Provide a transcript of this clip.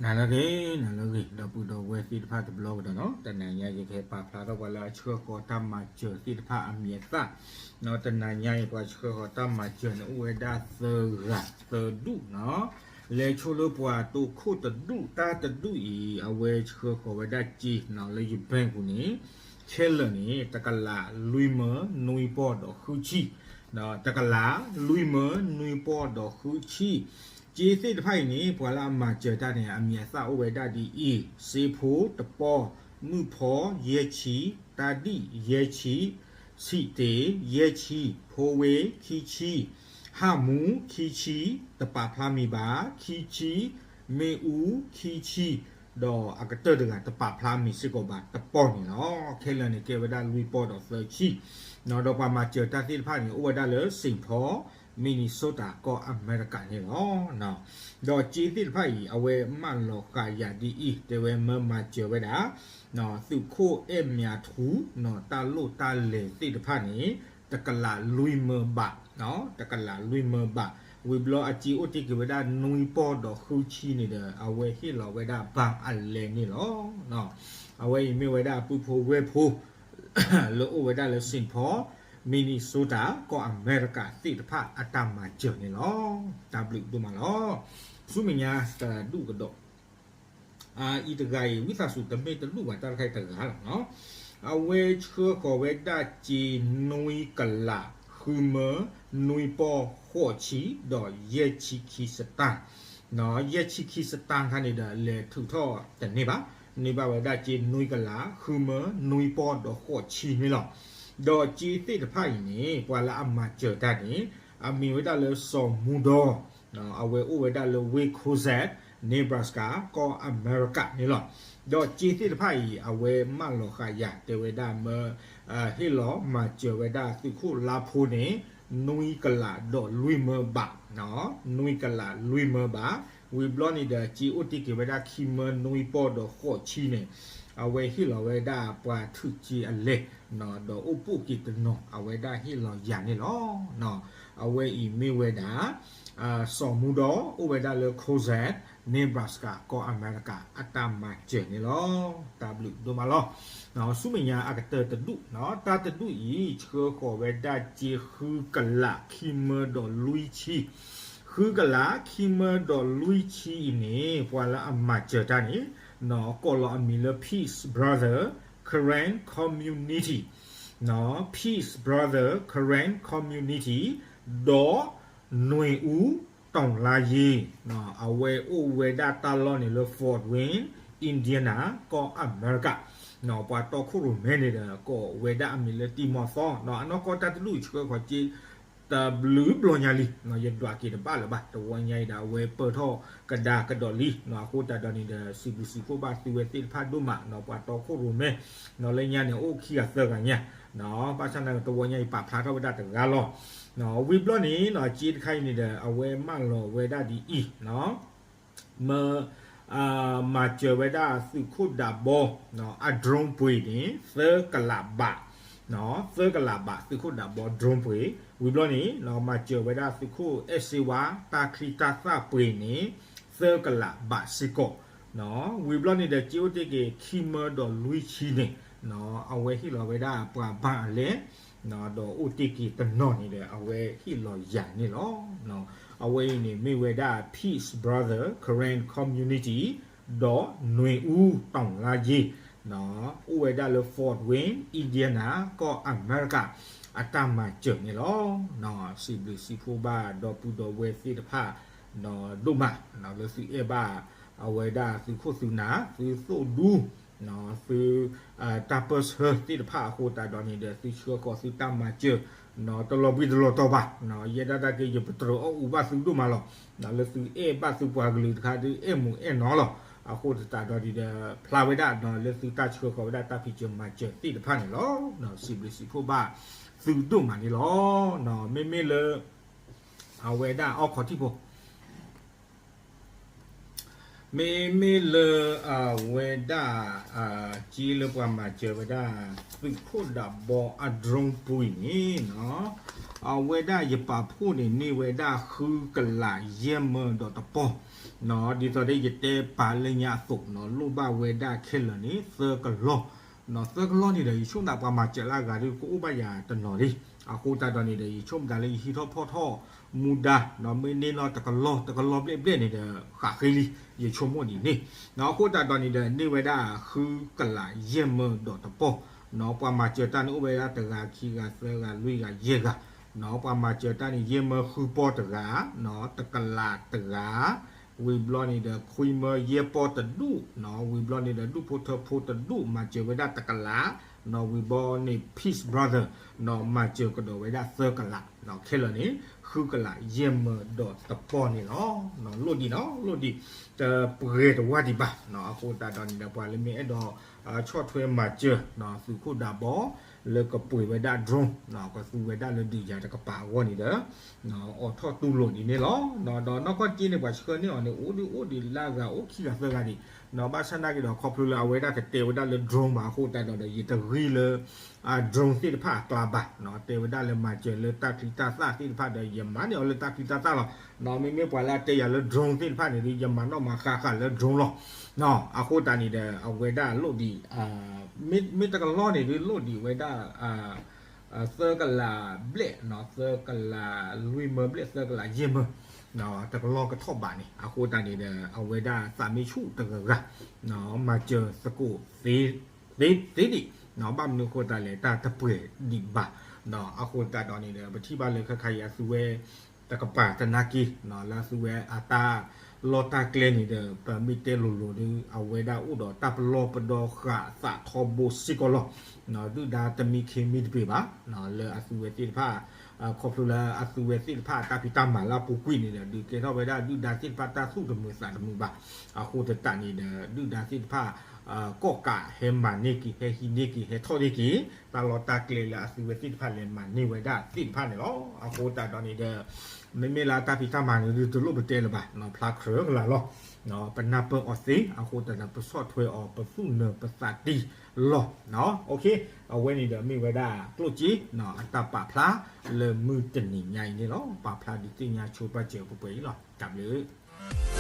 နၤလၢအဂ့ၤ, နၤလၢအဂ့ၤ ဒီပုၢ်ဒီဝဲၢ်သ့ၣ်တဖၣ်တဘျီကဒီးနီၤ, တနၤညါယကဟဲပာ်ဖျါထီၣ်ပှၤလၢအဆှၢဃီၤတၢ်မၤစၢၤသ့ၣ်တဖၣ်အမံၤအသၣ်, ဒီးတနၤညါအံၤပှၤဆှၢဃီၤတၢ်မၤစၢၤန့ၣ် အိၣ်ဝဲဒၣ်သၢဂၤသၢဒူၣ်နီၤ, လဲၤဆိလၢပှၤတိခိၣ်တဒူၣ်တၢ်တဒူၣ်အံၤ အဝဲဆှၢဃီၤဝဲဒၣ်စ့နီၤ လၢယဘဲၣ်ပူၤန့ၣ် ခဲလၢာ်န့ၣ် တကလးလွံၢ်မၢနွံပီၢ်ဒီးဃုဆံ, တကလးလွံၢ်မၢနွံပီၢ်ဒီးဃုဆံ, စ့သ့ၣ်တဖၣ်အံၤန့ၣ် ပှၤလၢအမၤစၢၤတၢ်န့ၣ် အမံၤအသၣ်အိၣ်ဝဲဒၣ်ဒ်အံၤ, စ့ဖိတပီၢ်, မုၣ်ဖီယဲၢ်ဆံ, တၢ်ဒံၣ်ယဲၢ်ဆံ, ဆံးတ့ၢ်ယဲၢ်ဆံ, ဖိဝ့ခံဆံ, ဟၣ်မူခံဆံ, တပာ်ဖျါမံၤဘၣ်, ခံဆံ, မ့ၣ်အူခံဆံ, ဒီးအကတၢၢ်တဂၤတပာ်ဖျါမံၤစ့ၢ်ကီးဘၣ် တပီၢ်န့ၣ်လီၤ. ခဲလၢာ်န့ၣ်ကဲဝဲဒၣ်လွံၢ်ပီၢ်ဒီးသၢဆံ, ဒီးပှၤမၤစၢၤတၢ်သ့ၣ်တဖၣ်န့ၣ် အိၣ်ဝဲဒၣ်လၢ Saint Paul, Minnesota ကီၢ်အမဲရကၤန့ၣ်လီၤ. ဒီးစ့သ့ၣ်တဖၣ်အံၤ အဝဲမၢလီၤဃာ်ယၤဒ်အံၤ, တဲဝဲမၢမၤစၢၤဝဲဒၣ် သုးခိၣ်အဲၣ်မၠးထူ တၢ်လိၣ်တၢ်လဲၤသ့ၣ်တဖၣ်န့ၣ် တကလးလွံၢ်မၢဘး, တကလးလွံၢ်မၢဘး, ဝံၤဘျီအစ့အိၣ်တ့ၢ်က့ၤဝဲဒၣ်နွံပီၢ်ဒီးဃုဆံန့ၣ်ဒီး အဝဲဟ့ၣ်လီၤဝဲဒၣ်ဘၣ်အလဲန့ၣ်လီၤ. အဝဲအံၤမ့ၢ်ဝဲဒၣ်ပုၢ်ဖိဝဲၢ်ဖိ လၢအိၣ်ဝဲဒၣ်လၢ Saint Paul, Minnesota ကီၢ်အမဲရကၤသ့ၣ်တဖၣ်အတၢ်မၤစၢၤန့ၣ်လီၤ. တၢ်ဘျုးဒိၣ်မးလီၤ. ဆူမဲာ်ညါတဒူၣ်ကဒီး အအံၤတဂၤအံၤ ဝံသးစူၤတမ့ၢ်တဒူၣ်ဘၣ် တၢ်တခါအံၤတဂၤလီၤနီၤ, အဝဲဆှၢဃီၤဝဲဒၣ်စ့နွံကလး ဃုမၢနွံပီၢ်ဃိးဆံ ဒီးယဲၢ်ဆံခံစတၢၢ်, ယဲၢ်ဆံခံစတၢၢ်ခါန့ၣ်ဒီး လဲၤထုးထီၣ်တန့ၢ်ဘၣ်, န့ၢ်ဘၣ်ဝဲဒၣ်စ့နွံကလး ဃုမၢနွံပီၢ်ဒီးဃိးဆံန့ၣ်လီၤ. ဒီးစ့သ့ၣ်တဖၣ်အံၤန့ၣ် ပှၤလၢအမၤစၢၤတၢ်န့ၣ် အမံၤဝဲဒၣ်လၢစီၤမူဒီ အဝဲအိၣ်ဝဲဒၣ်လၢဝ့ၢ် Kosciusko, Nebraska ကီၢ်အမဲရကၤန့ၣ်လီၤ. ဒီးစ့သ့ၣ်တဖၣ်အံၤ အဝဲမၢလီၤဃာ်ယၤ တဲဝဲဒၣ်မၢ ဟ့ၣ်လီၤမၤစၢၤဝဲဒၣ်သုးခိၣ်လါဖိန့ၣ် နွံကလးဒီးလွံၢ်မၢဘး, နွံကလးလွံၢ်မၢဘး, ဝံၤဘျီန့ၣ်ဒီး စ့အိၣ်တ့ၢ်က့ၤဝဲဒၣ်ခံမၢနွံပီၢ်ဒီးဃိးဆံန့ၣ် အဝဲဟ့ၣ်လီၤဝဲဒၣ်ပှၤထုးစ့အလဲ, ဒီးအိၣ်ပိာ်က့ၤတနီၤ အဝဲဒၣ်ဟ့ၣ်လီၤယၤန့ၣ်လီၤ. အဝဲအံၤမ့ၢ်ဝဲဒၣ် စီၤမူဒီ အိၣ်ဝဲဒၣ်လၢ Kosciusko, Nebraska ကီၢ်အမဲရကၤ အတၢ်မၤစၢၤန့ၣ်လီၤ. တၢ်ဘျုးဒိၣ်မးလီၤ. ဆူမဲာ်ညါအကတၢၢ်တဒူၣ်, တၢ်တဒူၣ်အံၤ ဆှၢဃီၤဝဲဒၣ်စ့ဃုကလးခံမၢဒီးလွံၢ်ဆံ, ဃုကလးခံမၢဒီးလွံၢ်ဆံအံၤန့ၣ် ပှၤလၢအမၤစၢၤတၢ်န့ၣ် ကိးလီၤအမံၤလၢ Peace Brother Karen Community, Peace Brother Karen Community ဒီး နွေဦး တောင်လါရေ, အဝဲအိၣ်ဝဲဒၣ်တၢ်လီၢ်န့ၣ်လၢ Fort Wayne, Indiana ကီၢ်အမဲရကၤ, ပှၤတီခိၣ်ရိၣ်မဲန့ၣ်ဒီး ကိးဝဲဒၣ်အမံၤလၢတံၢ်မီၢ်သီ, အနီၢ်ကီၢ်တၢ်တဒူၣ်ဆှၢဃီၤစ့ တဘျုးဘျီညါလံ, ယဒွးက့ၤတဘၣ်လၢၤဘၣ်, တဝီညါအံၤဒီး အဝဲပၢၢ်ထီၣ်ကဒါကဒီးလံ, အဃိသတးဒီးန့ၣ်ဒီး စံးဘျုးစံးဖှိၣ်ဘၣ်သုဝဲသ့ၣ်တဖၣ်ဒိၣ်မး, ပှၤတီခိၣ်ရိၣ်မဲ, လၢညါန့ၣ် အိၣ်ခံဂၤသၢဂၤညါ, ဘၣ်ဆၣ်န့ၣ် တဝီညါအံၤပာ်ဖျါထီၣ်ဝဲဒၣ်တဂၤလီၤ. ဝံၤဘျီန့ၣ် စ့တခါအံၤန့ၣ်ဒီး အဝဲမၢလီၤဝဲဒၣ်ဒ်အံၤ, မၢ မၤစၢၤဝဲဒၣ်သုးခိၣ်ဒးဘီ အ drone ပှ့ၤန့ၣ် သၢကလးဘး, သၢကလးဘး သုးခိၣ်ဒးဘီ drone ပှ့ၤ, ဝံၤဘျီန့ၣ် မၤစၢၤဝဲဒၣ်သုးခိၣ်အဲၣ်စ့ဝါ တၢ်ချံတၢ်သၣ်ပှ့ၤန့ၣ် သၢကလးဘးစ့ၢ်ကီး, ဝံၤဘျီန့ၣ်ဒီး စ့အိၣ်တ့ၢ်က့ၤခံမၢဒီးလွံၢ်ဆံန့ၣ် အဝဲဟ့ၣ်လီၤဝဲဒၣ်ပှၤဘၣ်အလဲ ဒီးအိၣ်တ့ၢ်က့ၤတနီၤန့ၣ်ဒီး အဝဲဟ့ၣ်လီၤယၤန့ၣ်လီၤ. အဝဲအံၤန့ၣ်မ့ၢ်ဝဲဒၣ် Peace Brother Karen Community ဒီးနွေဦး တောင်လါရေ, အိၣ်ဝဲဒၣ်လၢ Fort Wayne, Indiana ကီၢ်အမဲရကၤ အတၢ်မၤစၢၤန့ၣ်လီၤ. စံးဘျုးစံးဖှိၣ်ဘၣ်ဒီပုၢ်ဒီဝဲၢ်သ့ၣ်တဖၣ် ဒိၣ်မး လၢသုအဲၣ်ဘၣ်အဝဲဒၣ်သုခိၣ်သုနၢ် သုသိၣ်ဒူ သု တၢ်ပၢၢ်ဆၢသ့ၣ်တဖၣ်အဃိသတးဒီးန့ၣ်ဒီး သုဆှၢဃီၤသုတၢ်မၤစၢၤ တလီၤဘှံးတလီၤတီၤဘၣ်, ယဲဒၣ်တၢ်က့ ယပတြၢၤအီၣ်အူဘၣ်သုဒိၣ်မးလီၤ. လၢသုအဲၣ်ဘၣ်သုပှၤကလုာ်တခါ သုအဲၣ်မုာ်အဲၣ်နီၤလီၤ. အဃိသတးဒီးန့ၣ်ဒီး ဖျါဝဲဒၣ်လၢသုတၢ်ဆှၢဃီၤဝဲဒၣ်တၢ်ဖံးစၢၤမၤစၢၤသ့ၣ်တဖၣ်န့ၣ်လီၤ. စံးဘျုးစံးဖှိၣ်ဘၣ်သုဒိၣ်မးန့ၣ်လီၤ. မ့မ့ၢ်လၢ အဝဲဒၣ်အီခီၣ်ထံးဖိ မ့မ့ၢ်လၢအဝဲဒၣ် စ့လၢပှၤမၤစၢၤဝဲဒၣ် သုးခိၣ်ဒးဘီအ drone ပှ့ၤန့ၣ်နီၤ, အဝဲဒၣ်ယပာ်ဖှိၣ်န့ၣ် န့ၢ်ဝဲဒၣ်ဃုကလးယဲၢ်မၢဒီးတပီၢ် ဒ်သိးဒီးယတဲပာ်လၢညါအသိးနီၤ လိၣ်ဘၣ်ဝဲဒၣ်ခဲလၢာ်န့ၣ် သၢကလီၢ်, သၢကလီၢ်န့ၣ်ဒီး ယဆိကမိၣ်သးပှၤမၤစၢၤလၢအဂၤဒ်ကအိၣ်ဘၣ်ယၤတနီၤလံ. အဃိသတးဒီးန့ၣ်ဒီး ယဆိကမိၣ်သးလၢယဟံးထီၣ်ဖီၣ်ထီၣ်မူဒါနီၤ မ့ၢ်န့ၢ်နီၤတကလီၢ် တကလီၢ်ဘျဲၣ်ဘျဲၣ်န့ၣ်ဒီး ဃးဃ့လံ ယဆိကမိၣ်ဒ်န့ၣ်. အဃိသတးဒီးန့ၣ်ဒီး န့ၢ်ဝဲဒၣ်ဃုကလးယဲၢ်မၢဒီးတပီၢ်နီၤ ပှၤမၤစၢၤတၢ်န့ၣ်အိၣ်ဝဲဒၣ်တဂၤ ခံဂၤ သၢဂၤ လွံၢ်ဂၤ ယဲၢ်ဂၤနီၤ ပှၤမၤစၢၤတၢ်န့ၣ် ယဲၢ်မၢဃုပီၢ်တဂၤနီၤ တကလးတဂၤ ဝံၤဘျီန့ၣ်ဒီး ခွံမၢယဲၢ်ပီၢ်တဒူၣ်နီၤ ဝံၤဘျီန့ၣ်ဒီး ဒူၣ်ဖိထၢဖိတဒူၣ် မၤစၢၤဝဲဒၣ်တကလးနီၤ ဝံၤဘျီန့ၣ် Peace Brother နီၤ မၤစၢၤကဒီးဝဲဒၣ်သၢကလးနီၤ ခဲလၢာ်န့ၣ် ဃုကလးယဲၢ်မၢဒီးတပီၢ်န့ၣ်လီၤ. လိၣ်ဒံးနီၤ လိၣ်ဒံး တပှဲၤတဝၢ်ဒံးဘၣ်နီၤ အဃိသတးဒီးန့ၣ်ဒီး ပှၤလၢမ့ၢ်အဲၣ်ဒိး ဆီၣ်ထွဲမၤစၢၤနီၤ သုးခိၣ်ဒးဘီ လၢကပှ့ၤဝဲဒၣ် drone နီၤ ကသူဝဲဒၣ်လၢဒုးယၤတကပၤအဂီၢ်န့ၣ်ဒီး အိးထီၣ်တူၢ်လိာ်ဒ်န့ၣ်လီၤ. ဒီးနီၢ်ကီၢ်က့န့ၣ် ပှၤဆှၢန့ၢ်အီၤန့ၣ် အိၣ်ဒံးအိၣ်ဒံးလၢအဂၤအိၣ်ခံဂၤသၢဂၤဒံးနီၤ ဘၣ်ဆၣ်နာ်က့ဒီး ခီဖျိလၢအဝဲဒၣ်တတဲဝဲဒၣ်လၢ drone ဘၣ်အဃိသတးဒီး ယတဂံၢ်လၢ drone သ့ၣ်တဖၣ်အကျါဘၣ်နီၤ တဲဝဲဒၣ်လၢမၤစၢၤလၢတၢ်ချံတၢ်သၣ်သ့ၣ်တဖၣ်ဒီး ယမၤန့ၢ်အီၤလၢတၢ်ချံတၢ်သၣ်လီၤ. မ့မ့ၢ်ပှၤလၢအတဲယၤလၢ drone သ့ၣ်တဖၣ်န့ၣ်ဒီး ယမၤနီၣ်မၤဃၣ်ဃၣ်လၢ drone လီၤ. အဃိသတးန့ၣ်ဒီး အဝဲဒၣ်လိၣ်ဒံး မ့ၢ်တကလီၢ်န့ၣ်ဒုးလိၣ်ဒံးဝဲဒၣ် သၢကလးဘျဲၣ်နီၤ သၢကလးလွံၢ်မၢဘျဲၣ် သၢကလးယဲၢ်မၢ တကလီၢ်ကထီၣ်ဘးန့ၣ် အဃိသတးန့ၣ်ဒီး အဝဲဒၣ်သးမ့ၢ်ဆူၣ်တဂၤဂၤ မၤစၢၤသကိးသ့ဒံး ဘၣ်မနုၤအဃိသတးလဲၣ် တၢ်တပှဲၤဒံးဘၣ်. အဃိသတးဒီးန့ၣ်ဒီး ပထံၣ်ဘၣ်လၢခဲခါအံၤအသုဝဲ တကပၤတနာ်က့ လၢအသုဝဲအတၢ်လီၢ်တၢ်ကျဲန့ၣ်ဒီး ပမ့ၢ်တဲလိၤလိၤဒီး အဝဲဒၣ်အိၣ်ဒီးတၢ်ပလီၢ်ပဒီဃာ်သးထီဘိစ့ၢ်ကီးလီၤ. ဒုၣ်ဒါတမံခ့မံတပ့ၤဘၣ် လၢအသုဝဲသ့ၣ်တဖၣ် ခီဖျိလၢအသုဝဲသ့ၣ်တဖၣ်အတၢ်ဖံးတၢ်မၤလၢအပူၤကွံာ်န့ၣ်ဒီး ဒုးကဲထီၣ်ဝဲဒၣ်ဒုၣ်ဒါသ့ၣ်တဖၣ်တၢ်သူၣ်တမုာ်သးတမုာ်ဘၣ်. အဃိသတးန့ၣ်ဒီး ဒုၣ်ဒါသ့ၣ်တဖၣ် ကီၣ်ကးဟဲမၤန့ၢ်က့ၤ ဟဲဟံးန့ၢ်က့ၤ ဟဲထီၣ်န့ၢ်က့ၤ တၢ်လီၢ်တၢ်ကျဲလၢအသုဝဲသ့ၣ်တဖၣ်လဲၤမၤန့ၢ်ဝဲဒၣ်သ့ၣ်တဖၣ်န့ၣ်လီၤ. အဃိသတးဒီးန့ၣ်ဒီး မ့မ့ၢ်လၢအတၢ်ဖံးတၢ်မၤန့ၣ်ဒုး တလိၣ်ပတဲလၢၤဘၣ် ဖျါခြဲကလာ်လီၤ. ပနၢ်ပၢၢ်အီၤသ့ အဃိသတးဒီး ပဆီၣ်ထွဲအီၤ ပသူၣ်နၢၤပသးတံၢ်လီၤ. အဝဲန့ၣ်ဒီးမ့ၢ်ဝဲဒၣ်ကျိၣ်စ့ အတၢ်ပာ်ဖျါလၢမုၢ်တနံၤညါအံၤန့ၣ်လီၤ. ပာ်ဖျါဒုးသ့ၣ်ညါဆိပာ်စၢၤပှဲၤပှဲၤအံၤလီၤ. တၢ်ဘျုး